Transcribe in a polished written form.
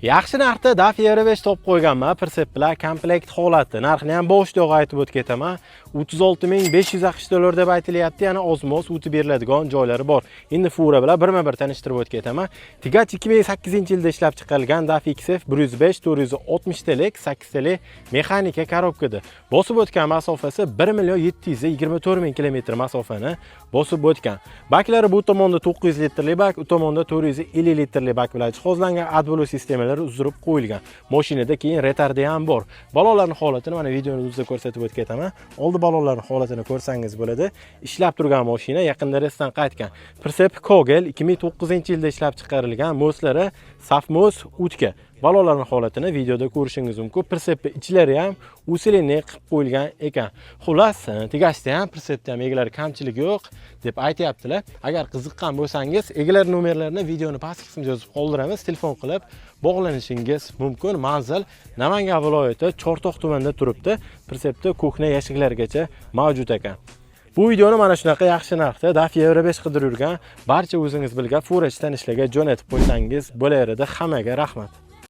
Yaxshi narxda DAF Euro 5 topib qo'yganman, прицеп bilan komplekt holati. Narxini ham boshida aytib o'tib ketaman. 36 500 AQSh dollar deb aytilyapti, yana ozmoz o'tib beriladigan joylari bor. Endi fura bilan birma-bir tanishtirib o'tib ketaman. Тягач 2008-yilda ishlab chiqarilgan DAF XF 105 460 talik, 8 talik mexanika korobkada. Bosib o'tgan masofasi 1 724 ming kilometr masofani bosib o'tgan. Baklari bu tomonda 900 litrli bak, u tomonda 450 litrli bak bilan jihozlangan, AdBlue sistemalari uzdirib qo'yilgan. Mashinada keyin retardi ham bor. Ballonlarning holatini mana videoni o'zida ko'rsatib o'tib ketaman. Oldi ballonlarning holatini ko'rsangiz bo'ladi. Ishlab turgan mashina, yaqinda рейс dan qaytgan. Прицеп Kogel 2009-yilda ishlab chiqarilgan, мост lari saf мост утка. Ballonlarning holatini videoda ko'rishingiz mumkin. Прицеп ni ichlari ham усиленный qilib qo'yilgan ekan. Xullas, тягач da ham, прицеп da ham egalari kamchilik yo'q deb aytyaptilar. Agar qiziqqan bo'lsangiz, egalar nomerlarini videoni pastki qismida yozib qoldiramiz. Telefon qilib bog'lanishingiz mumkin. Manzil Namangan viloyati Chortoq tumanida turibdi. Прицеп da ko'hna yashiklargacha mavjud ekan. Bu videoni mana shunaqa yaxshi narxda DAF Euro 5 qidirib yurgan barcha o'zingiz bilgan furachi tanishlarga jo'natib qo'ysangiz bo'laveradi. Hammaga rahmat.